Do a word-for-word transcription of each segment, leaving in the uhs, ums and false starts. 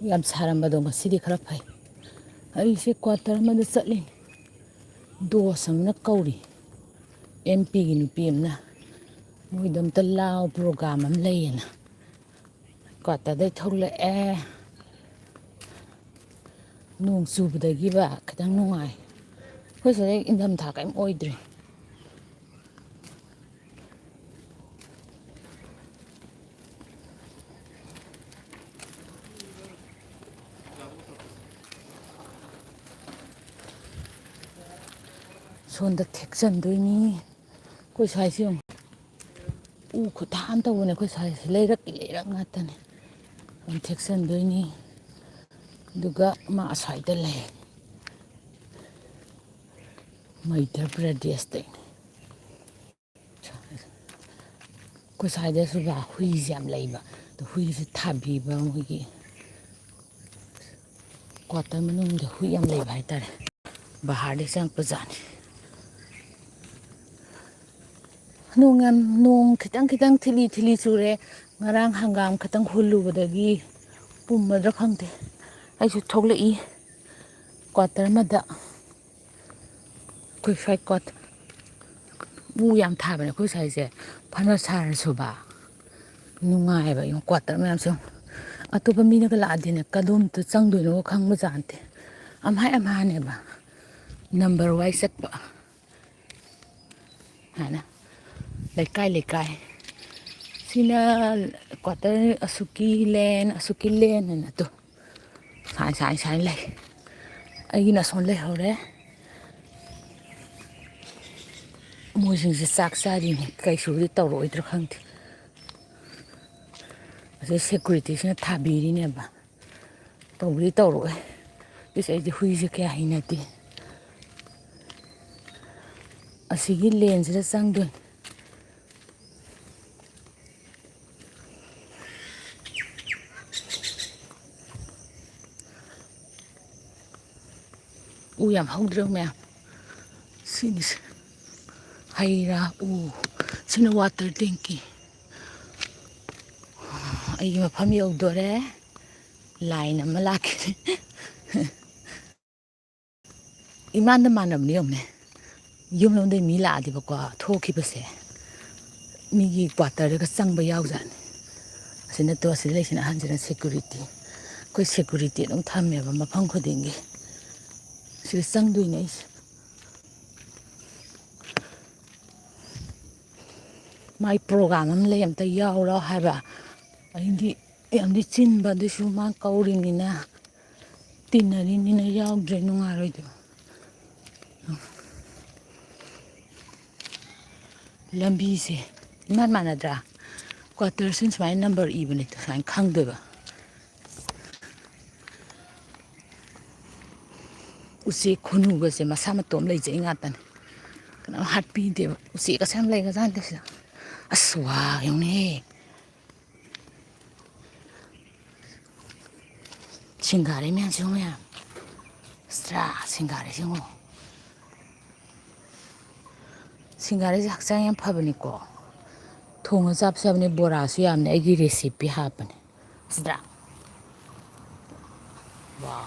ꯌꯥꯝ ꯁꯥꯔꯝꯕꯗꯣ ꯉꯁꯤꯗꯤ ꯈꯔ ꯐꯩ꯫ ꯑꯩꯁꯦ ꯀ꯭ꯋꯥꯇꯔ ꯑꯃꯗ ꯆꯠꯂꯤ꯫ ꯗꯣꯁ ꯑꯃꯅ ꯀꯧꯔꯤ, ꯑꯦꯝ ꯄꯤꯒꯤ ꯅꯨꯄꯤ ꯑꯃꯅ꯫ ꯃꯣꯏꯗ ꯑꯝꯇ ꯂꯥꯎ, ꯄ꯭ꯔꯣꯒ꯭ꯔꯥꯝ ꯑꯃ ꯂꯩꯌꯦꯅ꯫ ꯀ꯭ꯋꯥꯇꯔꯗꯩ ꯊꯣꯛꯂꯛꯑꯦ꯫ ꯅꯣꯡ ꯆꯨꯕꯗꯒꯤꯕ ꯈꯤꯇꯪ ꯅꯨꯡꯉꯥꯏ꯫ ꯑꯩꯈꯣꯏ ꯁꯤꯗ ꯏꯪꯊꯝꯊꯥ ꯀꯔꯤꯝ ꯑꯣꯏꯗ꯭ꯔꯤ꯫ ꯁꯣꯝꯗ ꯊꯦꯛꯆꯟꯗꯣꯏꯅꯤ꯫ ꯑꯩꯈꯣꯏ ꯁ꯭ꯋꯥꯏꯁꯦ ꯌꯦꯡꯉꯨ꯫ ꯎ ꯈꯨꯊꯥ ꯑꯃ ꯇꯧꯕꯅꯦ ꯑꯩꯈꯣꯏ ꯁ꯭ꯋꯥꯏꯁꯦ꯫ ꯂꯩꯔꯛꯀꯤ ꯂꯩꯔꯛ ꯉꯥꯛꯇꯅꯦ꯫ ꯌꯥꯝ ꯊꯦꯛꯆꯟꯗꯣꯏꯅꯤ꯫ ꯑꯗꯨꯒ ꯃꯥ ꯑꯁ꯭ꯋꯥꯏꯗ ꯂꯩ꯫ ꯃꯩꯙ꯭ꯌ ꯄ꯭ꯔꯗꯦꯁꯇꯩꯅꯤ꯫ ꯑꯩꯈꯣꯏ ꯁ꯭ꯋꯥꯏꯗꯁꯨ ꯕꯥ ꯍꯨꯏꯁꯦ ꯌꯥꯝ ꯂꯩꯕ꯫ ꯑꯗꯣ ꯍꯨꯏꯁꯦ ꯊꯥꯕꯤꯕ ꯃꯣꯏꯒꯤ ꯀ꯭ꯋꯥꯇꯔ ꯃꯅꯨꯡꯗ ꯍꯨꯏ ꯌꯥꯝ ꯂꯩꯕ ꯍꯥꯏꯇꯥꯔꯦ꯫ ꯕꯍꯥꯔꯗꯩ ꯆꯪꯉꯛꯄ ꯖꯥꯠꯅꯤ꯫ ꯅꯣꯡ ꯌꯥꯝ, ꯅꯣꯡ ꯈꯤꯇꯪ ꯈꯤꯇꯪ ꯊꯤꯂꯤ ꯊꯤꯂꯤ ꯆꯨꯔꯦ꯫ ꯉꯔꯥꯡ ꯍꯪꯒꯥꯝ ꯈꯤꯇꯪ ꯍꯨꯜꯂꯨꯕꯗꯒꯤ ꯄꯨꯝꯃꯗ꯭ꯔꯥ ꯈꯪꯗꯦ꯫ ꯑꯩꯁꯨ ꯊꯣꯛꯂꯛꯏ ꯀ꯭ꯋꯥꯇꯔ ꯑꯃꯗ꯫ ꯑꯩꯈꯣꯏ ꯁ꯭ꯋꯥꯏ ꯀ꯭ꯋꯥꯇꯔ ꯎ ꯌꯥꯝ ꯊꯥꯕꯅꯦ ꯑꯩꯈꯣꯏ ꯁ꯭ꯋꯥꯏꯁꯦ꯫ ꯐꯅ ꯁꯥꯔꯁꯨꯕ ꯅꯨꯡꯉꯥꯏꯕ꯫ ꯌꯦꯡꯉꯨ, ꯀ꯭ꯋꯥꯇꯔ ꯃꯌꯥꯝꯁꯦ ꯌꯦꯡꯉꯨ꯫ ꯑꯇꯣꯞꯄ ꯃꯤꯅꯒ ꯂꯥꯛꯑꯗꯤꯅꯦ, ꯀꯗꯣꯝꯇ ꯆꯪꯗꯣꯏꯅꯣ ꯈꯪꯕꯖꯥꯠ ꯅꯠꯇꯦ꯫ ꯑꯝꯍꯥꯏ ꯑꯝꯍꯥꯅꯦꯕ, ꯅꯝꯕꯔ ꯋꯥꯏꯁ ꯆꯠꯄ꯫ ꯍꯥꯏꯅ ꯂꯩꯀꯥꯏ ꯂꯩꯀꯥꯏ꯫ ꯁꯤꯅ ꯀ꯭ꯋꯥꯇꯔ ꯑꯁꯨꯛꯀꯤ ꯂꯦꯟ, ꯑꯁꯨꯛꯀꯤ ꯂꯦꯟ ꯍꯥꯏꯅ ꯑꯗꯨ ꯁꯥꯏ ꯁꯥꯏ ꯁꯥꯏ ꯂꯩ꯫ ꯑꯩꯒꯤꯅ ꯑꯁꯣꯝ ꯂꯩꯍꯧꯔꯦ꯫ ꯃꯣꯏꯁꯤꯡꯁꯦ ꯆꯥꯛ ꯆꯥꯔꯤꯅꯤ꯫ ꯀꯩꯁꯨꯕꯨꯗꯤ ꯇꯧꯔꯛꯑꯣꯏꯗ꯭ꯔꯥ ꯈꯪꯗꯦ꯫ ꯑꯁꯤ ꯁꯦꯀ꯭ꯌꯨꯔꯤꯇꯤꯁꯤꯅ ꯊꯥꯕꯤꯔꯤꯅꯦꯕ꯫ ꯇꯧꯕꯗꯤ ꯇꯧꯔꯛꯑꯣꯏ꯫ ꯏꯁ, ꯑꯩꯗꯤ ꯍꯨꯏꯁꯦ ꯀꯌꯥ ꯍꯩꯅꯗꯦ꯫ ꯑꯁꯤꯒꯤ ꯂꯦꯟꯁꯤꯗ ꯆꯪꯗꯣꯏꯅꯤ꯫ ꯎ ꯌꯥꯝ ꯍꯧꯗ꯭ꯔꯦ ꯃꯌꯥꯝ꯫ ꯁꯤꯅꯤꯁꯦ ꯍꯩ ꯔꯥ ꯎ꯫ ꯁꯤꯅ ꯋꯥꯇꯔ ꯇꯦꯡꯀꯤ꯫ ꯑꯩꯒꯤ ꯃꯐꯝ ꯌꯧꯗꯣꯔꯦ꯫ line ꯑꯃ ꯂꯥꯛꯈꯤꯅꯤ꯫ ꯏꯃꯥꯟꯗ ꯃꯥꯟꯅꯕꯅꯤ ꯌꯦꯡꯉꯨꯅꯦ꯫ ꯌꯨꯝꯂꯣꯝꯗꯩ ꯃꯤ ꯂꯥꯛꯑꯗꯤꯕꯀꯣ, ꯊꯣꯛꯈꯤꯕꯁꯦ ꯃꯤꯒꯤ quarterꯗꯒ ꯆꯪꯕ ꯌꯥꯎꯖꯥꯠꯅꯤ꯫ ꯑꯁꯤ ꯅꯠꯇ꯭ꯔꯣ, ꯑꯁꯤꯗ ꯂꯩꯁꯤꯅ ꯑꯍꯟꯁꯤꯅ security꯫ ꯑꯩꯈꯣꯏ security ꯑꯗꯨꯝ ꯊꯝꯃꯦꯕ ꯃꯐꯝ ꯈꯨꯗꯤꯡꯒꯤ꯫ ꯁꯤꯗ ꯆꯪꯗꯣꯏꯅꯦ ꯑꯩꯁꯦ꯫ ꯃꯥꯏ program ꯑꯃ ꯂꯩ, ꯑꯝꯇ ꯌꯥꯎꯔꯣ ꯍꯥꯏꯕ꯫ ꯑꯩꯗꯤ ꯌꯥꯝꯗꯤ ꯆꯤꯟꯕ, ꯑꯗꯨꯏꯁꯨ ꯃꯥ ꯀꯧꯔꯤꯅꯤꯅ, ꯇꯤꯟꯅꯔꯤꯅꯤꯅ ꯌꯥꯎꯗ꯭ꯔꯦ, ꯅꯨꯡꯉꯥꯏꯔꯣꯏꯗꯕ꯫ ꯂꯝꯕꯤꯁꯦ ꯏꯃꯥꯟ ꯃꯥꯟꯅꯗ꯭ꯔꯥ? Quarterꯁꯤꯅ ꯁꯨꯃꯥꯏꯅ number ꯏꯕꯅꯦ, ꯁꯨꯃꯥꯏꯅ ꯈꯪꯗꯣꯏꯕ꯫ ꯎꯆꯦꯛ ꯈꯨꯅꯨꯒꯁꯦ ꯃꯁꯥ ꯃꯇꯣꯝ ꯂꯩꯖꯩ ꯉꯥꯛꯇꯅꯦ, ꯀꯅꯥꯝ ꯍꯥꯠꯄꯤꯗꯦꯕ꯫ ꯎꯆꯦꯛꯀꯁꯦ ꯌꯥꯝ ꯂꯩꯒ꯭ꯔꯖꯥꯠꯅꯤ ꯁꯤꯗ꯫ ꯑꯁ, ꯋꯥ ꯌꯦꯡꯉꯨꯅꯦꯍꯦ꯫ ꯁꯤꯡꯒꯥꯔꯩ ꯃꯌꯥꯝꯁꯦ ꯌꯦꯡꯉꯨ ꯃꯌꯥꯝ꯫ ꯑꯁ, ꯁꯤꯡꯒꯥꯔꯩꯁꯦ ꯌꯦꯡꯉꯨ꯫ ꯁꯤꯡꯒꯥꯔꯩꯁꯦ ꯍꯛꯆꯥꯡ ꯌꯥꯝ ꯐꯕꯅꯤꯀꯣ꯫ ꯊꯣꯡꯉ ꯆꯥꯕꯁꯨ ꯌꯥꯕꯅꯦ, ꯕꯣꯔꯥꯁꯨ ꯌꯥꯕꯅꯦ꯫ ꯑꯩꯒꯤ recipe ꯍꯥꯞꯄꯅꯦ꯫ ꯁꯤꯗ꯭ꯔꯥ? ꯋꯥꯎ꯫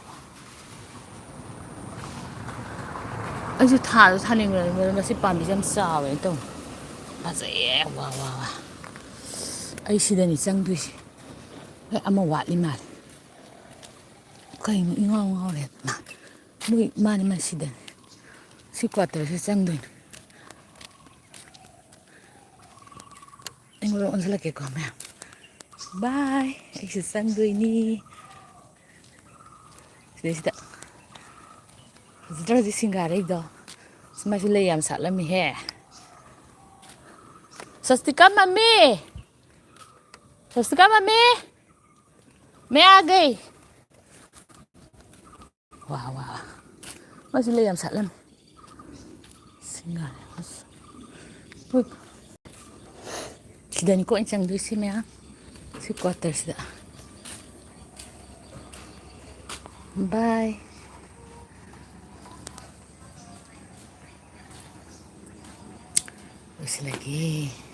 ꯑꯩꯁꯨ ꯊꯥꯁꯨ ꯊꯥꯅꯤꯡꯕꯅꯤ, ꯃꯁꯤ ꯄꯥꯝꯕꯤꯁꯦ ꯌꯥꯝ ꯆꯥꯎꯋꯦꯅ ꯇꯧꯅꯤ꯫ ꯐꯖꯩꯌꯦ꯫ ꯋꯥ, ꯋꯥ, ꯋꯥ꯫ ꯑꯩ ꯁꯤꯗꯅꯤ ꯆꯪꯗꯣꯏꯁꯦ꯫ ꯍꯣꯏ, ꯑꯃ ꯋꯥꯠꯂꯤ ꯃꯥꯜꯂꯦ꯫ ꯀꯩꯅꯣ ꯏꯉꯥꯎ ꯉꯥꯎꯔꯦ꯫ ꯃꯥ, ꯃꯣꯏ, ꯃꯥꯅꯤ, ꯃꯥ ꯁꯤꯗꯅꯤ꯫ ꯁꯤ quarterꯁꯤ ꯆꯪꯗꯣꯏꯅꯤ꯫ ꯑꯩꯉꯣꯟꯗ ꯑꯣꯟꯁꯤꯜꯂꯛꯀꯦꯀꯣ ꯃꯌꯥꯝ꯫ Bye꯫ ꯑꯩꯁꯨ ꯆꯪꯗꯣꯏꯅꯤ꯫ ꯁꯤꯗꯩꯁꯤꯗ꯫ ꯐꯖꯗ꯭ꯔꯣ ꯍꯧꯖꯤꯛ ꯁꯤꯡꯒꯥꯔꯩꯗꯣ? ꯃꯥꯁꯨ ꯂꯩ ꯌꯥꯝ ꯁꯥꯠꯂꯝꯃꯤꯍꯦ꯫ ꯁ꯭ꯋꯥꯁꯇꯤꯀꯥ ꯃꯃꯤ! ꯁ꯭ꯋꯥꯁꯇꯤꯀꯥ ꯃꯃꯤ! ꯃꯌꯥ ꯒꯩ! ꯋꯥ, ꯋꯥ꯫ ꯃꯥꯁꯨ ꯂꯩ ꯌꯥꯝ ꯁꯥꯠꯂꯝꯃꯤ꯫ ꯁꯤꯡꯒꯥꯔꯩ꯫ ꯑꯁ꯫ ꯍꯣꯏ꯫ ꯁꯤꯗꯅꯤꯀꯣ ꯑꯩꯅ ꯆꯪꯗꯣꯏꯁꯤ ꯃꯌꯥꯝ꯫ ꯁꯤ quarterꯁꯤꯗ꯫ Bye꯫ ꯂꯣꯏꯁꯤꯜꯂꯒꯦ꯫